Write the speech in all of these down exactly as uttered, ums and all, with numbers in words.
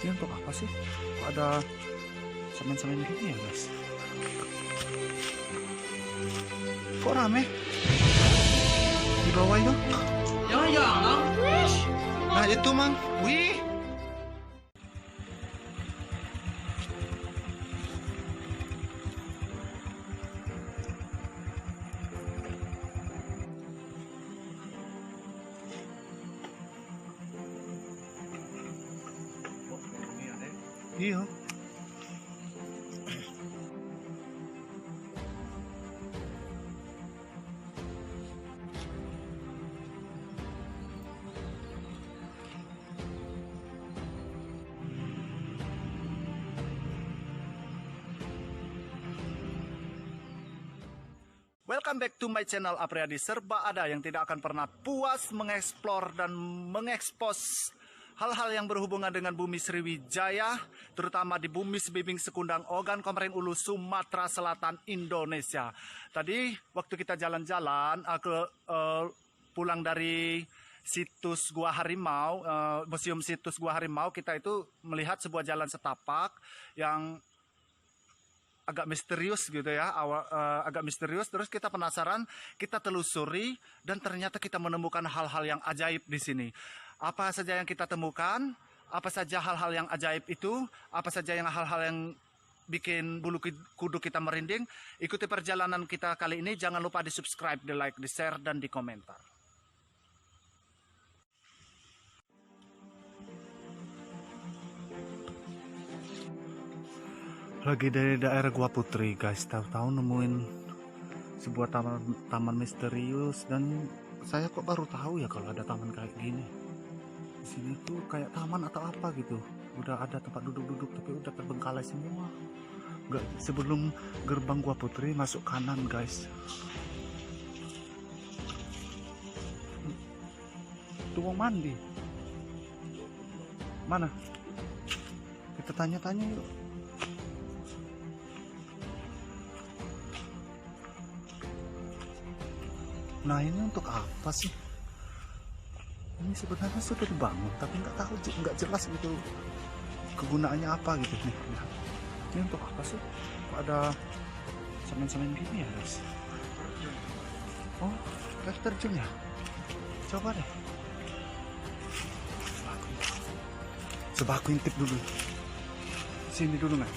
Ini untuk apa sih? Kok ada semen-semen gini ya, guys? Kok rame? Di bawah itu? Jangan-jangan. Nah, itu, Mang. Wih. Iya. Welcome back to my channel, Apriadi Serba Ada, yang tidak akan pernah puas mengeksplor dan mengekspos hal-hal yang berhubungan dengan bumi Sriwijaya, terutama di bumi Sebibing Sekundang, Ogan Komering Ulu, Sumatera Selatan, Indonesia. Tadi waktu kita jalan-jalan, eh, ke, eh, pulang dari situs Gua Harimau, eh, Museum Situs Gua Harimau, kita itu melihat sebuah jalan setapak yang agak misterius gitu ya, awal, eh, agak misterius. Terus kita penasaran, kita telusuri, dan ternyata kita menemukan hal-hal yang ajaib di sini. Apa saja yang kita temukan, apa saja hal-hal yang ajaib itu, apa saja yang hal-hal yang bikin bulu kid-, kuduk kita merinding, ikuti perjalanan kita kali ini. Jangan lupa di subscribe, di like, di share, dan di komentar. Lagi dari daerah Gua Putri, guys, tahu-tahu nemuin sebuah taman, taman misterius, dan saya kok baru tahu ya kalau ada taman kayak gini. Di sini tuh kayak taman atau apa gitu. Udah ada tempat duduk-duduk tapi udah terbengkalai semua. Nggak, sebelum gerbang Gua Putri masuk kanan, guys. Tuh wong mandi. Mana? Kita tanya-tanya yuk. Nah, ini untuk apa sih? Ini sebenarnya sudah dibangun, tapi nggak tahu, je- nggak jelas gitu kegunaannya apa gitu nih. Nah, ini untuk apa sih? Kok ada semen-semen gini ya, guys? Oh, air terjun ya? Coba deh. Coba aku intip dulu. Sini dulu, Mas.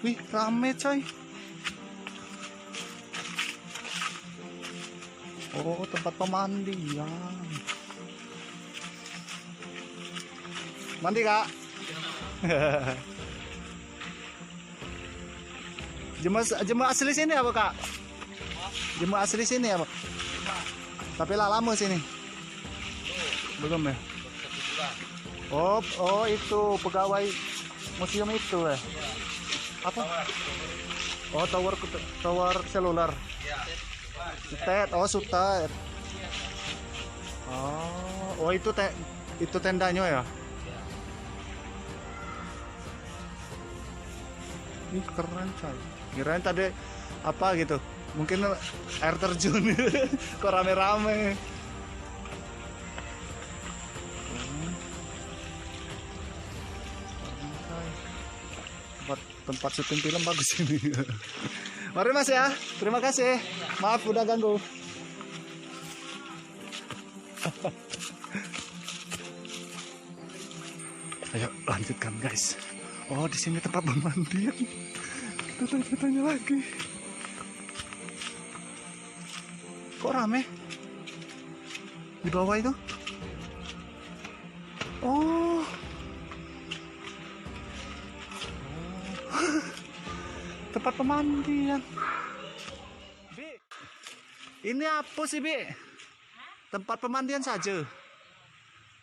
Wih, rame, coy. Oh, tempat pemandian. Mandi, Kak. Jemaah, jemaah asli sini apa, Kak? Jemaah asli sini apa? Tapi lah lama sini? Belum ya? Oh, oh, itu pegawai museum itu ya? Apa? Oh, tower, tower seluler. Sutet, oh, Sutet. Oh, oh, itu te-, itu tendanya ya? Ih, keren, coy. Kirain tadi apa gitu. Mungkin air terjun. Kok rame-rame. Hmm. Keren, coy. Tempat, tempat syuting film bagus ini. Mari, Mas, ya. Terima kasih. Maaf udah ganggu. Ayo lanjutkan, guys. Oh, di sini tempat pemandian. Kita tanya-tanya lagi. Kok rame? Di bawah itu? Oh. Tempat pemandian. Bi, ini apa sih, Bi? Tempat pemandian saja.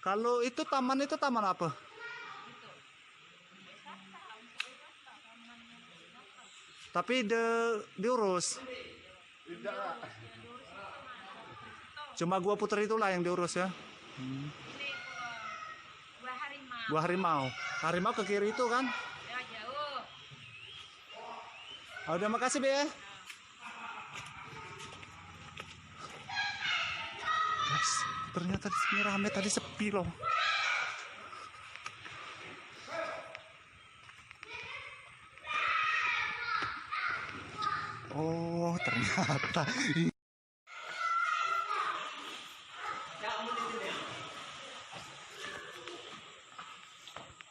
Kalau itu taman, itu taman apa? Tapi de-, diurus. Cuma Gua Putri itulah yang diurus ya. Hmm. Gua Harimau. Harimau ke kiri itu kan? Udah, makasih, Be. Guys, ternyata di sini rame, tadi sepi loh. Oh, ternyata.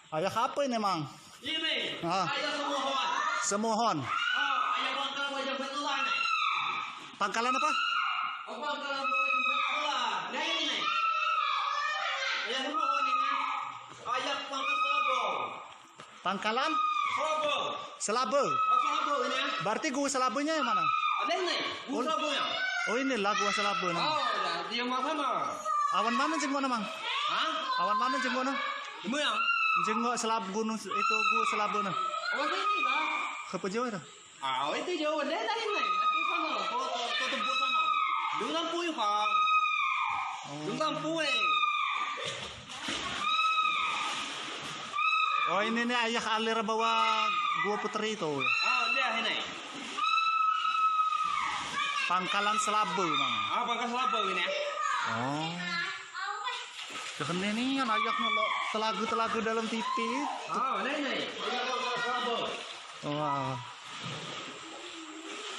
Ayah apa ini, Mang? Ini, ah, ayah semohon. Semohon. Ah, ayah pangkal wajah betulan. Pangkalan apa? Oh, pangkalan wajah betulan. Nah, ini nih. Ayah semohon ini. Ayah pangkal selabo. Pangkalan? Selabo. Selabo. Oh, selabo ini ya. Berarti gua selabonyo yang mana? Ada ini. Gua selabonyo. Oh, inilah gua selabo nih. Oh, ya, dia mah sama. Awan mana jenguk, Mang? Hah? Awan mana jenguk, nah? Jenguk yang? Jenguk selab gunung itu gua selabo nih. Oh, ini lah. Ke Pejo itu? Ah, itu jauh deh dari nih. Itu sana, tuh, tuh, tuh, tuh, sana. Dulu lampu yuk, Kang. Oh. Dulu lampu, eh. Oh, ini nih ayah alir bawah Gua Putri itu. Oh, dia ini. Pangkalan Selaba, Mang. Ah, pangkalan Selaba ini. Oh. Kene ni kan ayah ngelok telagu-telagu dalam T V. Oh, ini, ini. Ini pangkalan Selaba. Wah.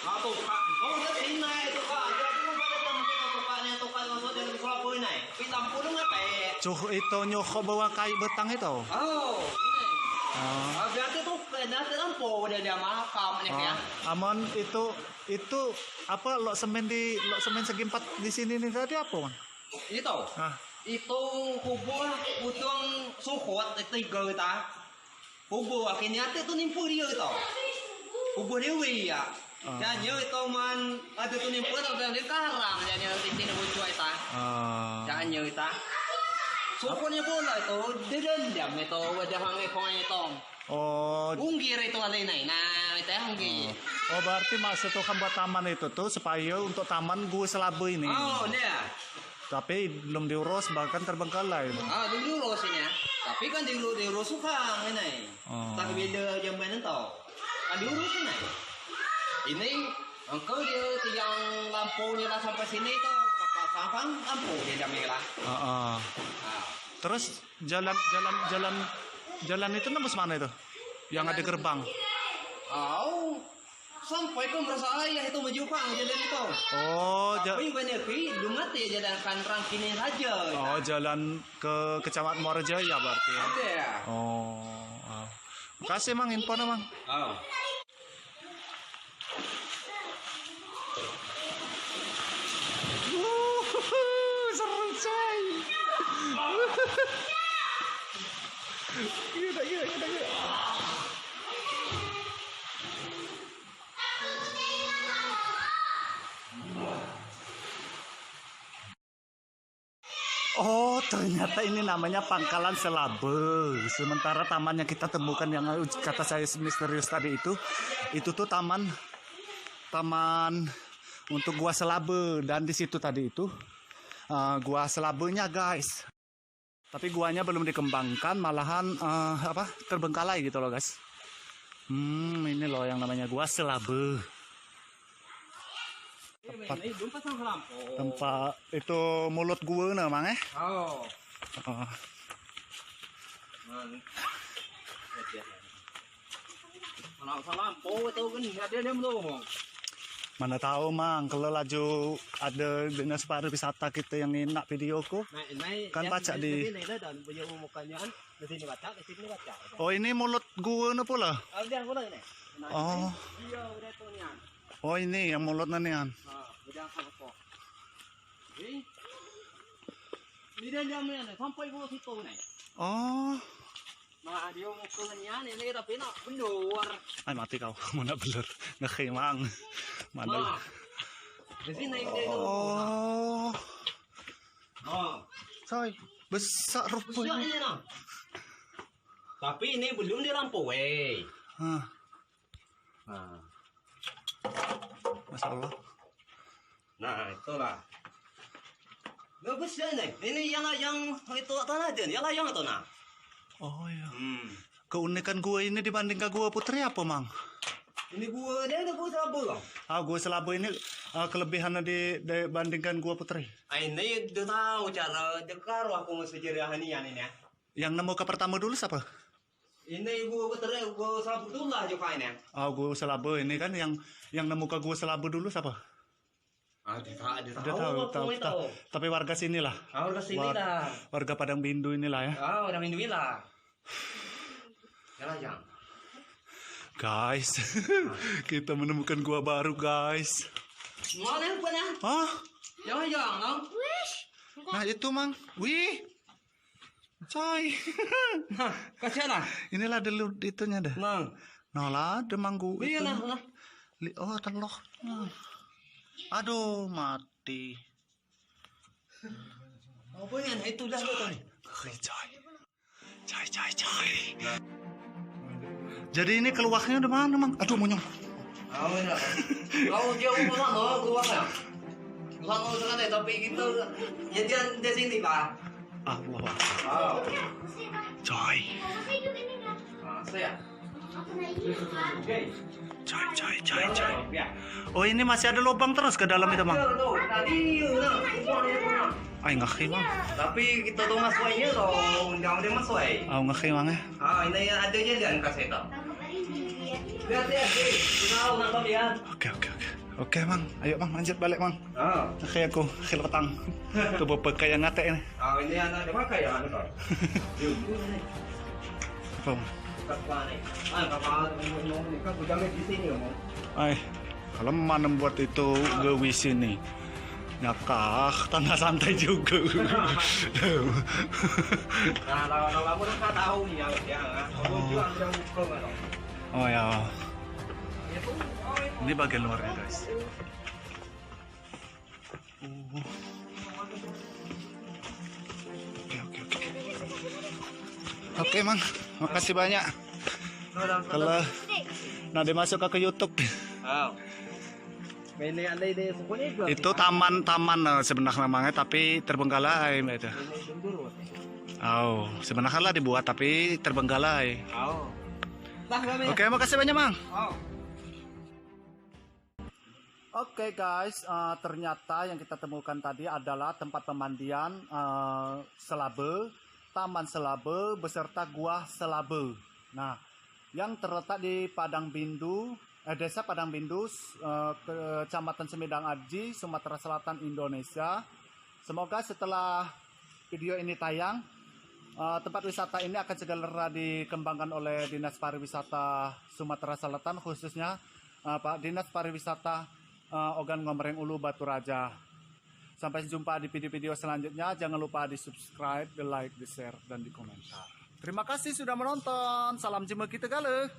Ah, tukang. Oh, udah sini, tukang. Dia tu pada tamu kita, tukang ni, tukang masuk dalam kelapa ni. Kita pulung apa, eh? Cuh, itu nyuh kok bawa kai betang itu? Oh, ini. Oh. Ah, berarti tu kena terlampau dia, dia mahakam ni, ya. Aman itu, itu apa, lok semen di, lok semen segi empat di sini ni tadi apa, Mang? Itu. Ah. Itu kubur Putung Suhut, tiga kita. Kubur, akhirnya ate tu nimpu dia tu. Kubur dewe ya. Ah. Janyo itu man, ate tu nimpu tu, dia karang, janyo titik ni bucu itu. Ah. Janyo itu. Sokonyo bola tu, dia dendam itu, wadah hangai kong itu. Oh. Unggir itu alai nai. Nah, itu unggir. Oh. Oh, berarti maksud Tuhan buat taman itu tu supaya untuk taman Gua Selaba ini. Oh, dia. Tapi belum diurus, bahkan terbengkalai. Ah, belum diurus ini ya. Tapi kan diurus, diurus tukang ini. Oh. Tak beda zaman itu. Kan diurus ini. Ini engkau dia tiang lampu ni lah sampai sini tu, kapal sampang lampu dia dah merah. Heeh. Ah. Terus jalan, jalan, jalan, jalan itu nembus mana itu? Yang ada gerbang. Oh. Sampai kau merasa ayah itu maju pang jalan itu. Oh, ja- Tapi banyak pi, belum mati jalan kan rangkini saja. Oh, jalan ke Kecamatan Muara Jaya berarti ya? Ada ya. Oh, ah. Makasih, Mang, info, Mang. Oh. Wuhuhu, seru, coy. Gila, gila, gila, gila. Oh, ternyata ini namanya Pangkalan Selaba. Sementara taman yang kita temukan yang kata saya misterius tadi itu, itu tuh taman, taman untuk Gua Selaba. Dan di situ tadi itu, eh, Gua Selabanya, guys. Tapi guanya belum dikembangkan, malahan, eh, apa, terbengkalai gitu loh, guys. Hmm, ini loh yang namanya Gua Selaba. Tempat, tempat itu mulut gua nah, Mang, eh? Oh. Oh. Mang. Kalau salah, oh, tahu kan, ada dia belum. Mana tahu, Mang, kalau laju ada dinas pariwisata kita yang nginak videoku. Naik, naik, kan yang pacak di, di sini dah, dan punya umur kan, ya, kan? Di sini baca, di sini baca. Oh, ini mulut gua ni pula? Ah, udah, pula ini. Nah, oh. Ini dia udah tu nian. Oh, ini yang mulut nian. Ha, udah apa? Jadi, ini dia, dia nian, sampai gua situ ni. Oh. Nah, dia muka nian ini tapi nak belur. Ai, mati kau, mau nak belur. Ngekhi, Mang. Mana? Nah, di sini dia tu. Oh. Oh. Coy, besar rupanya. Besar ini, nah. Tapi ini belum dilampaui. Hah. Nah. Masya Allah. Nah, itulah. Nah, besar ini. Ini yang, yang itu tanah aja, yang layang itu, nah. Oh, iya. Hmm. Keunikan gua ini dibandingkan Gua Putri apa, Mang? Ini gua dia ada gua Selaba lah. Ah, gua Selaba ini, ah, kelebihan di, dibandingkan gua Putri. Ah, ini dia tahu cara dekar aku sejarah ni yang ini. Yang nemu ke pertama dulu siapa? Ini gua Putri, gua Selaba dulu lah juga ini. Ah, gua Selaba ini kan yang yang nemu ke gua Selaba dulu siapa? Ah, dia tahu, dia tahu. Dia tahu, tahu, tahu. Tapi warga sini lah. Ah, warga sini lah. Warga Padang Bindu inilah ya. Ah, orang Bindu lah. Jalan, Jang. Guys, kita menemukan gua baru, guys. Mana pun ah? Hah? Jangan, Jang, no? Nah, itu, Mang. Wih. Coy. Nah, kasihan lah. Inilah dulu itunya dah. Nah. Nah lah, ada manggu itu. Iya, nah, nah. Li oh, teloh. Nah. Aduh, mati. Apa yang itu dah tu? Ngeri, coy. Coy, coy, coy. Jadi ini keluarnya di mana, Mang? Aduh, monyong. Tahu enggak? Tahu dia umur lama keluarnya. Bukan mau sana, tapi kita jadian di sini, Pak. Allah. Oh. Coy. Ah, saya. Coy, coy, coy, coy. Oh, ini masih ada lubang terus ke dalam itu, Mang? Ay, ngeri, Mang. Tapi kita tu masuk aja tu, undang dia masuk ai. Oh, ngeri, Mang, ya. Ah, ini ada je dan kasih tu. Lihat, lihat, kita tahu nonton dia. Oke, oke, oke. Oke, Mang. Ayo, Mang, lanjut balik, Mang. Ah. Oke, aku akhir petang. Tuh bebek kayak ngatek ini. Ah, ini anak dia pakai ya, anak kau. Apa, Mang? Kau panik. Ah, kau panik, Mang, Mang, Mang, kau jangan di sini, Mang. Ai, kalau mana buat itu gawi sini. Nyakah, tanah santai juga. Nah, kalau kamu tak tahu ya, ya, kamu jual, jual, jual, Oh ya. Ini bagian luarnya, guys. Uh. Oke, oke, oke. Oke, Mang. Makasih banyak. Kalau nah, dia masuk ke YouTube. Wow. Itu taman-taman eh, sebenarnya, Mang, eh, tapi terbengkalai itu. Oh, sebenarnya lah dibuat tapi terbengkalai. Oh. Oke, makasih banyak, Mang. Oh. Oke, guys, eh, ternyata yang kita temukan tadi adalah tempat pemandian eh, Selabe, Taman Selabe beserta Gua Selabe. Nah, yang terletak di Padang Bindu, eh, Desa Padang Bindu, eh, Kecamatan Semidang Aji, Sumatera Selatan, Indonesia. Semoga setelah video ini tayang, eh, tempat wisata ini akan segera dikembangkan oleh Dinas Pariwisata Sumatera Selatan, khususnya eh, Pak Dinas Pariwisata eh, Ogan Ngomereng Ulu Batu Raja. Sampai jumpa di video-video selanjutnya. Jangan lupa di subscribe, di like, di share, dan di komentar. Terima kasih sudah menonton. Salam jeme kita gale.